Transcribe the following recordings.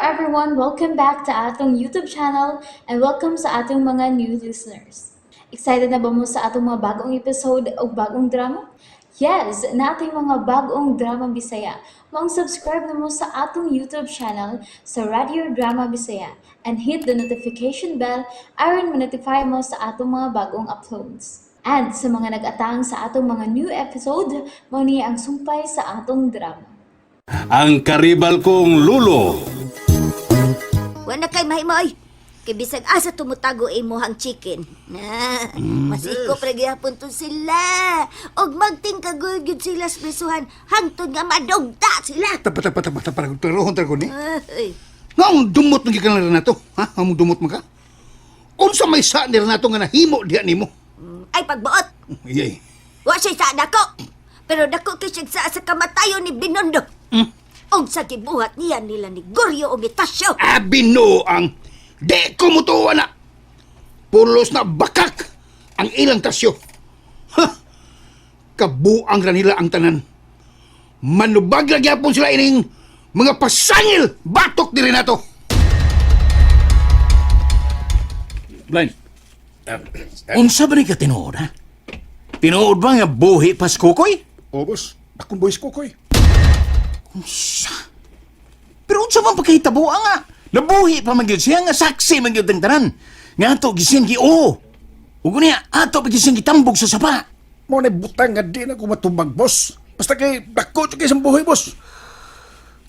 Everyone! Welcome back to atong YouTube channel and welcome sa atong mga new listeners. Excited na ba mo sa atong mga bagong episode o bagong drama? Yes, nating mga bagong drama Bisaya. Maong subscribe na mo sa atong YouTube channel sa Radio Drama Bisaya and hit the notification bell aron ma-notify mo sa atong mga bagong uploads. And sa mga nag-atang sa atong mga new episode, mao ni ang sumpay sa atong drama. Ang karibal kong lulo. Wala kay mahimoy. Kay bisag asa tumutago imuhang chicken. Na, masikop ra gyapon to sila. Og magtingkagol gyud sila sa prisuhan hangtod nga madugta sila. Tapa, tapa, tapa, tapa, klarohon ta ko ni. Ay, Nga ang dumot ng gikan na Renato, ha? Ang dumot man ka? Unsa may sa ni Renato nga nahimo diha nimo? Ay pagbuot. Iyay. Wa siya sa dako. Pero dako kay siya sa kamatayon ni Binondo. Og sa gibuhat niya nila ni Goryo og Itasyo. Abi no ang di ko mutuwa na. Pulos na bakak ang ilang tasyo. Ha! Kabuang ra nila ang tanan. Manubag ra gyapon sila ining mga pasangil batok ni Renato. Blind. Unsa ba ni ka tinuod, ha? Tinuod ba nga buhi pas kukoy? O, boss. Akong boys ko, koy. Unsa? Pero unsa man pagkahitabo nga? Nabuhi pa man gyud siya nga saksi man gyud ang tanan. Nga ato gising gi oo. Ug niya ato pa gising gitambog sa sapa. Mo na butang nga di na ko matubag, boss. Basta kay dako jud kay sa buhay, boss.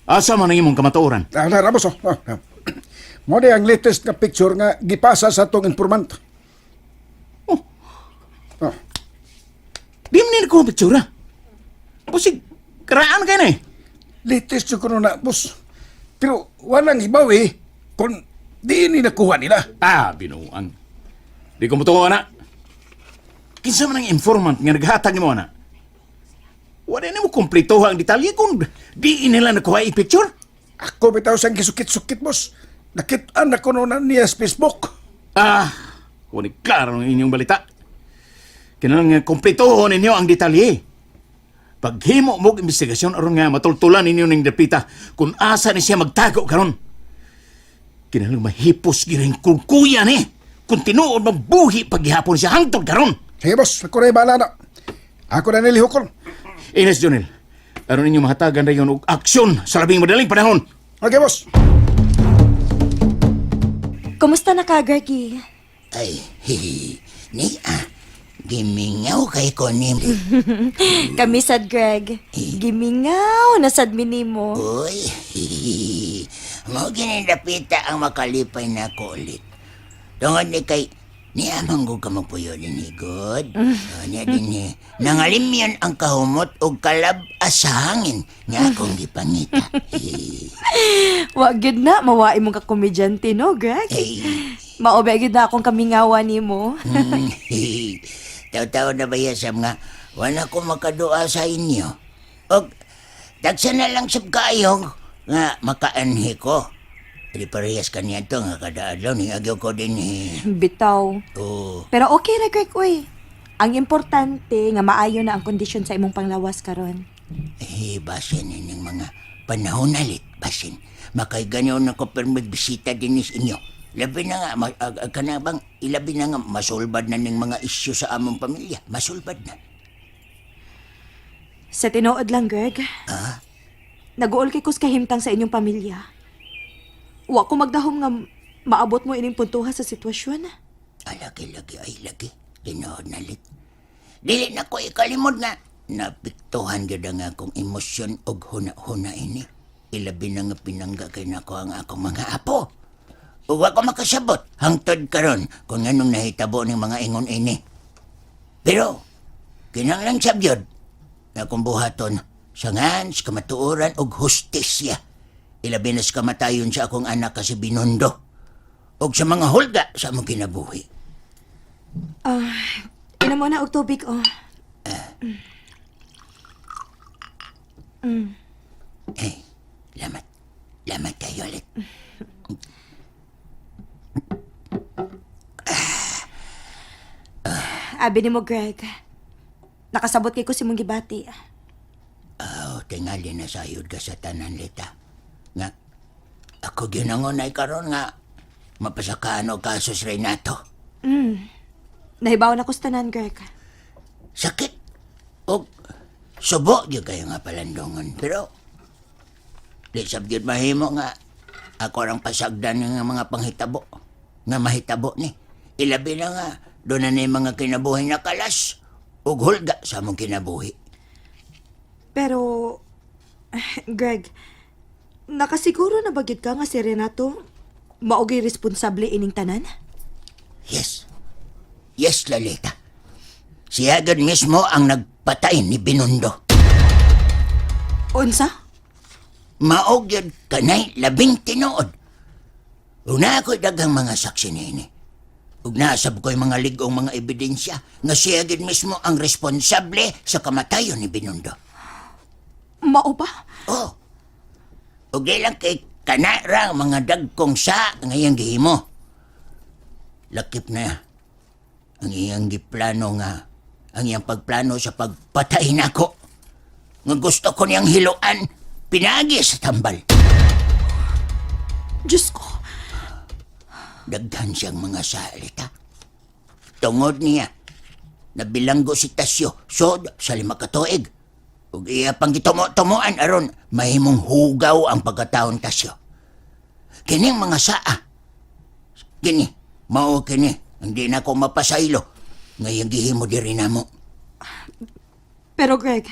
Asa man ang imong kamatuoran? Ah, na, boss, oh. Ah, ah. Mo na ang latest nga picture nga gipasa sa atong informant. Oh. Oh. Di man ni ko picture. Pusig karaan kay na eh. Latest jud kuno na, boss. Pero walang ibaw eh kung di ni nakuha nila. Ah, binuang. Di ko mutuo na. Kinsa man ang informant nga naghatag nimo ana? Wala nimo kumpleto ang detalye kung di nila nakuha i-picture. Ako bitaw sang gisukit-sukit, boss. Nakit-an na kuno na niya sa Facebook. Ah, kung klaro ang inyong balita. Kinahanglan nga kumpleto ninyo ang detalye. Paghimo mo og investigasyon aron nga matultulan ninyo ning dapita kung asa ni siya magtago karon. Kinahanglan mahipos giring kuya ni. Kung tinuod mabuhi paghihapon siya hangtod karon. Sige, boss. Ako na bahala na. Ako na nilihukon. Ines Jonel, aron ninyo mahatagan dayon og aksyon sa labing madaling panahon. Okay, boss. Kumusta na ka, Greggy? Ay, hihi. Ni ah, gimingaw kay ko ni. Kami sad, Greg. Gimingaw na sad minimo. Uy, hihi. Mao gini dapita ang makalipay na ko ulit. Tungod ni kay ni amang ko ka magpuyo din ni God. Oh, niya din ni. Nangalimyon ang kahumot og kalab sa hangin nga akong gipangita. Hihi. Wa gyud na mawain mong kakomedyante, no, Greg? Ay, Maobe gyud na akong kamingawa nimo. hihi. Taw-taw na ba yan sa mga wala ko makadua sa inyo. Og tagsa na lang sab kaayo nga makaanhi ko. Di parehas kaniya to nga kada adlaw ni agyo ko din eh. Bitaw. Oh, Pero okay ra, Greg, uy. Ang importante nga maayo na ang kondisyon sa imong panglawas karon. Eh, basin ining mga panahon nalit, basin. Makaiganyo na ko pero magbisita din is inyo. Labi na nga, ma, ag, ag, kana bang, ilabi na nga, masulbad na ning mga isyu sa among pamilya. Masulbad na. Sa tinuod lang, Greg. Ah? Naguol kay kus kahimtang sa inyong pamilya. Wa ko magdahom nga maabot mo ining puntuha sa sitwasyon. Alagi, lagi, ay lagi. Tinuod na lit. Dili na ko ikalimod nga. Napiktuhan gyud ang akong emosyon og huna-huna ini. Ilabi na nga pinangga kay nako ang akong mga apo. Ug wa ko makasabot hangtod karon kung anong nahitabo ning mga ingon ini. Pero kinahanglan sab gyud na akong buhaton sangan sa kamatuoran og hustisya. Ilabi na sa kamatayon sa akong anak kasi Binondo og sa mga hulga sa among kinabuhi. Inom mo na og tubig, oh. Eh, lamat. Lamat kayo ulit. Abi nimo, Greg. Nakasabot kay ko si mong gibati. Oh, tingali na sayod ka sa tanan, Lita. Nga, ako Ako ginangunay karon nga mapasakaan og kaso si Renato. Nahibaw na ko sa tanan, Greg. Sakit og subo gyud kayo nga palandongon, pero di sab gyud mahimo nga ako rang pasagdan nga mga panghitabo nga mahitabo ni. Ilabi na nga doon na ni mga kinabuhi na kalas ug hulga sa among kinabuhi. Pero, Greg, nakasiguro na ba gyud ka nga si Renato maugay responsable ining tanan? Yes. Yes, Lalita. Siya gud mismo ang nagpatay ni Binundo. Unsa? Maog yun kanay labing tinuod. Una ako'y daghang mga saksi niini. Ug naasab ko'y mga ligong mga ebidensya nga siya gid mismo ang responsable sa kamatayon ni Binundo. Mao ba? Oh. Ug di lang kay kanara ang mga dagkong sa ngayang gihimo. Lakip na ang iyang giplano nga ang iyang pagplano sa pagpatay nako. Nga gusto ko niyang hiluan pinagi sa tambal. Diyos ko. Daghan siyang mga salita. Tungod niya, nabilanggo si Tasyo sod sa 5 ka tuig. Ug iya pang gitumo-tumuan aron mahimong hugaw ang pagkataon Tasyo. Kining mga saa. Kini, mao kini, hindi na ko mapasaylo. Ngayong gihimo diri namo. Pero Greg,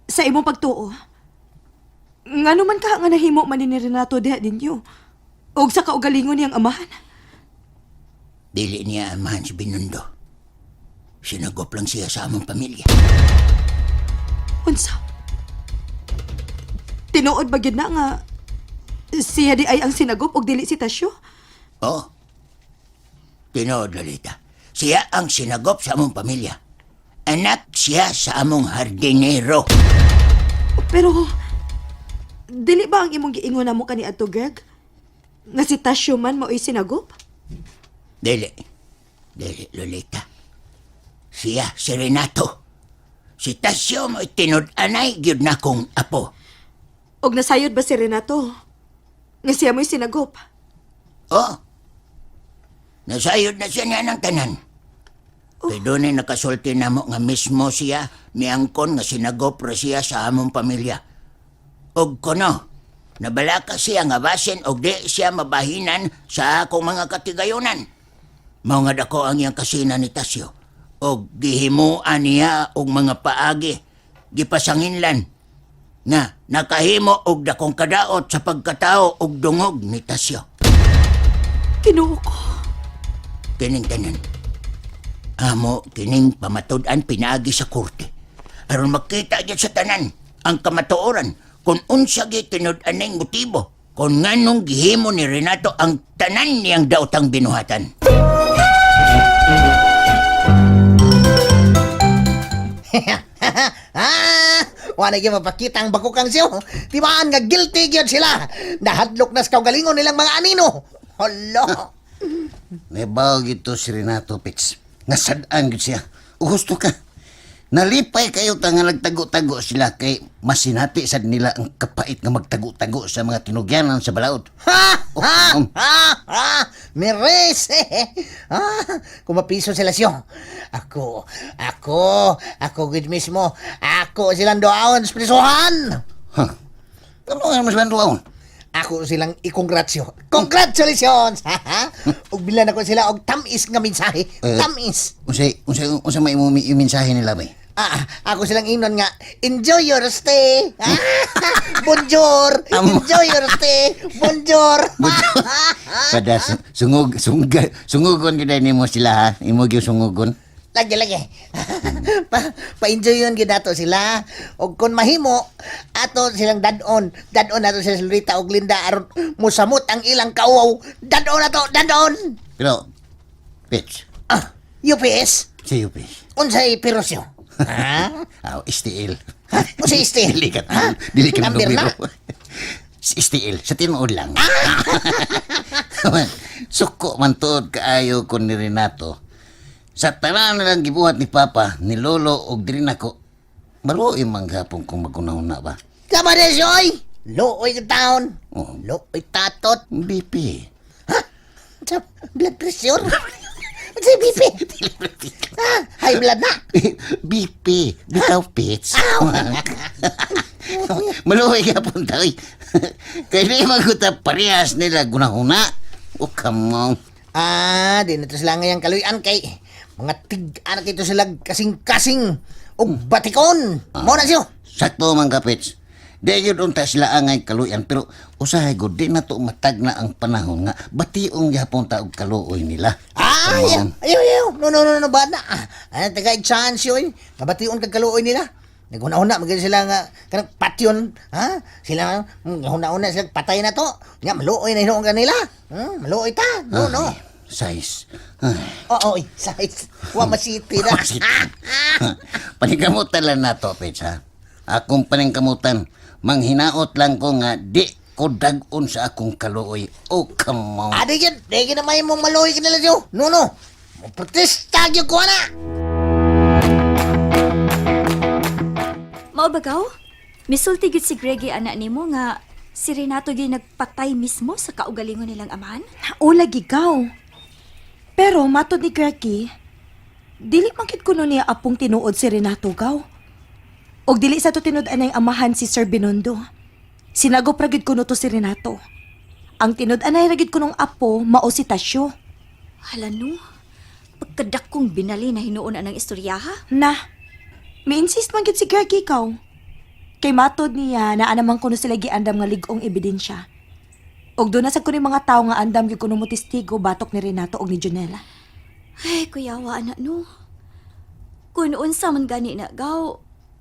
sa imong pagtuo, ngano man ka nga nahimo man ni Renato diha ninyo? Og sa kaugalingon niyang amahan? Dili niya amahan si Binundo. Sinagop lang siya sa among pamilya. Unsa? Tinuod ba gyud na nga siya di ay ang sinagop og dili si Tasyo? Oo. Tinuod, Lolita. Siya ang sinagop sa among pamilya. Anak siya sa among hardinero. Pero dili ba ang imong giingon namo kaniadto, Greg? Nga si Tasyo man mao'y sinagop? Dili. Dili, Lolita. Siya, si Renato. Si Tasyo mo'y tinud-anay gyud na kong apo. Og nasayod ba si Renato? Nga siya mo'y sinagop? Oh. Nasayod na siya niya ng tanan. Kay doon ay nakasulti na mo nga mismo siya miangkon nga sinagop ra siya sa among pamilya. Og kuno, nabalaka siya nga basin og di siya mabahinan sa akong mga katigayunan. Mao nga dako ang iyang kasina ni Tasyo. Og gihimuan niya og mga paagi, gipasanginlan nga nakahimo og dakong kadaot sa pagkatao og dungog ni Tasyo. Kinuo ko. Kining tanan. Amo kining pamatud-an pinaagi sa korte. Aron makita gyud sa tanan ang kamatuoran kung unsa gyud tinud-aning motibo kung nganong gihimo ni Renato ang tanan niyang daotang binuhatan. Ah, wala gyud mapakita ang bakukang siyo. Timaan nga guilty gyud sila. Nahadlok na sa kaugalingon nilang mga anino. Hala. Nabaw gito si Renato Pitts. Nasadaan gid siya. Gusto ka. Nalipay kayo ta nga nagtago-tago sila kay masinati sad nila ang kapait nga magtago-tago sa mga tinugyanan sa balaod. Ha! Oh, Ha! Ha! Ha! Merese! Ah, kumapiso sila siyo. Ako, ako, ako gid mismo. Ako silang doaon sa prisuhan. Huh. Ano nga mas banduaon? Ako silang i-congratsyo. Congratulations! Ug bilan ako sila og tamis nga mensahe. Eh. Tamis. Unsay unsay unsa may imong mensahe nila bay? Ah, ako silang ingnon nga, enjoy your stay. Ah, bonjour. Amo. Enjoy your stay. Bonjour. Kada sungog sungga sungugon gyud nimo sila ha. Imo gyud sungugon. Lagi lagi. Pa, pa-enjoy yun gyud nato sila. Og kung mahimo, ato silang dadon. Dadon nato sila sa Lolita og Linda aron musamot ang ilang kauaw. Dadon nato, dadon. Pero Pitts, Ah, UPS. si Upis. Unsay pirosyo? Ha? Aw, STL. Ha? Unsay STL? Dili ka, Ha? dili ka Number na? numero. Si STL, sa tinuod lang. Suko man tuod kaayo ko ni Renato. Sa tanan na lang gibuhat ni Papa, ni Lolo og diri nako. Maluoy man gapon kung magunahuna ba. Tama na siya, oy! Luoy ka taon. Oh. Luoy tatot. BP. Sa blood pressure. Sa BP. Ah, high blood na. BP. Bitaw, Pits. Maluoy ka punta, oy. Kaya di maguta parehas nila gunahuna. Oh, come on. Ah, di na to sila ngayang kaluyan kay mga tig-anak ito sila kasing-kasing og batikon. Mo na siyo. Sakto man ka, Pits. Di yun unta sila angay kaluyan pero usahay gud di na to matag na ang panahon nga bationg gihapon ta og kaluoy nila. Ah, Come ayaw, on. ayaw, ayaw. No, no, no, no, bad na. Ah, taga chance yun. Kabation kag kaluoy nila. Naguna-una, maganda sila nga, kanang patyon, ha? Sila, huna-una sila, patay na to. Nga, maluoy na hinuong kanila. Maluoy ta. No, no. Ay, size. Ay. Oo, oy, size. Wa masiti na. Paningkamutan lang na to, Pits, ha? Akong paningkamutan, manghinaot lang ko nga di ko dag-on sa akong kaluoy. Oh, come on. Adi yun, di ka na may mong maluoy kanila siyo. No, no. Protesta gyud ko na. Mao ba gaw? Misulti gyud si Greggy anak nimo nga si Renato gyud nagpatay mismo sa kaugalingon nilang amahan? O lagi gaw. Pero matod ni Greggy, dili man gid kuno niya apong tinuod si Renato gaw. Og dili sa to tinud anay amahan si Sir Binondo. Sinagop ra gid kuno to si Renato. Ang tinud anay ra gid kunong apo mao si Tasyo. Hala no. Pagkadakong binali na hinuon anang istorya ha? Na, mi-insist man gid si Greggy ikaw. Kay matod niya na anamang kuno sila giandam nga lig-ong ebidensya. Og doon na sa kuno yung mga tao nga andam gyud kuno mo testigo batok ni Renato og ni Jonella. Ay, kuyawa anak no. Kung unsa man gani na gaw,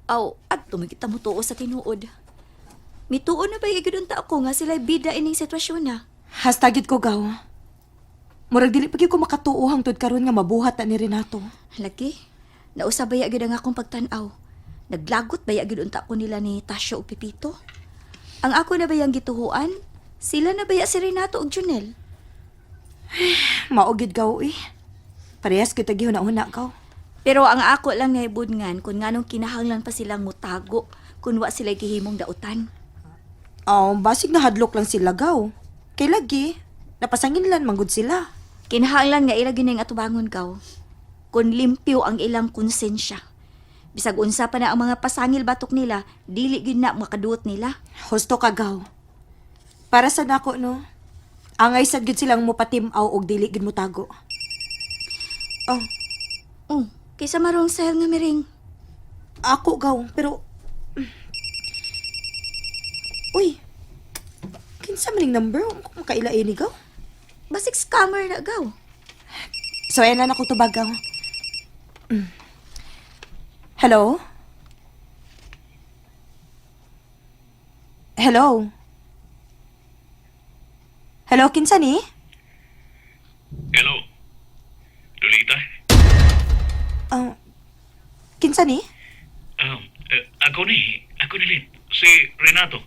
aw adto man kita motuo sa tinuod. Mituo na ba igudunta ako nga sila bida ining sitwasyon na? Hastagid ko gaw. Murag dili pa gyud ko makatuo hangtod karon nga mabuhat na ni Renato. Lagi, nausa baya gyud ang akong pagtan-aw. Naglagot baya gyud unta ko nila ni Tasyo ug Pipito. Ang ako na bayang gituhuan, sila na baya si Renato ug Junel. Mao gyud gaw eh. Parehas gyud tagi huna-huna gaw. Pero ang ako lang naibudngan kung nganong kinahanglan pa silang mutago kun wa sila gihimong dautan. Oh, basig na hadlok lang sila gaw. Kay lagi, napasanginlan manggod sila. Kinahanglan nga ila gyud ning atubangon gaw. Kun limpyo ang ilang konsensya. Bisag unsa pa na ang mga pasangil batok nila, dili gyud na makaduot nila. Husto ka gaw. Para sa nako no. Angay sad gyud silang mopatimaw og dili gyud motago. Oh, Oh, kaysa marong sahel nga miring. ako gaw, pero uy. Kinsa man ning number? Kung makaila ini gaw? Basig scammer na gaw. So, ayan na ako tubagaw. Hello? Hello? Hello, kinsa ni? Hello? Lolita? Ah, kinsa ni? Ako ni. Ako ni Lin. Si Renato.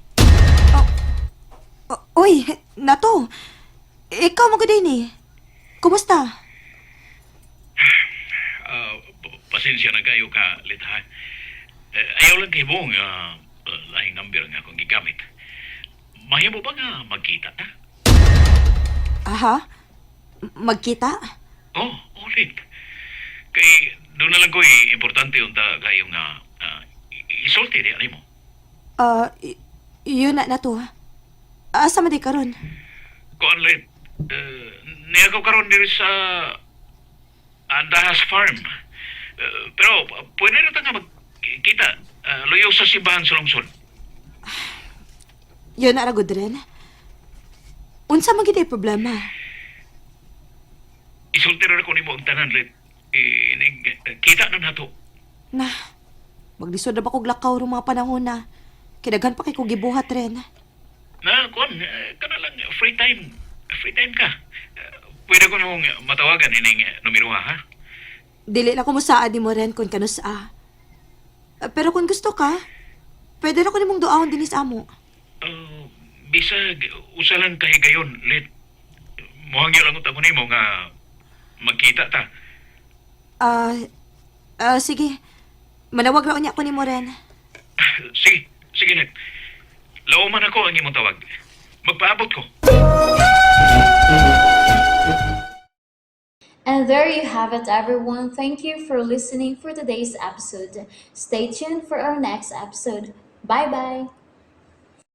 Uy, Nato. Ikaw mo din eh. Kumusta? Pasensya na kayo ka, Lita. Ha? Eh, ayaw lang kay Bong, lahing number nga akong gigamit. Mahimo ba nga magkita ta? Aha. Magkita? Oh, ulit. Kay doon na lang ko eh, importante yung ta kayo nga isulti di ani mo. Ah, yun na nato. Asa man di karon? Kuan Lit, niya ko karon diri sa Andahas Farm. Pero pwede na ta nga magkita. Luyo sa simbahan sa lungsod. Yun na ra gud rin. Unsa man gid ay problema? Isulti ra ko nimo ang tanan, Lit. Inig, kita na nato. Na, maglisod na ba kog lakaw rong mga panahon na? Kidaghan pa kay kog gibuhat rin. Na, kuan, kana lang, free time. Free time ka. Pwede ko namong matawagan ining numero ha? Dili na ko musaad ni mo rin kung kanusa. Pero kung gusto ka, pwede na ko nimong duahon dinhi sa amo. Bisag, usa lang kahigayon, Lit. Muhangyo lang unta ko nimo nga magkita ta. Ah, sige. Manawag ra unya ko nimo rin. Sige, sige, Lit. Lauman ako ang imong tawag. Magpaabot ko. And there you have it, everyone. Thank you for listening for today's episode. Stay tuned for our next episode. Bye bye.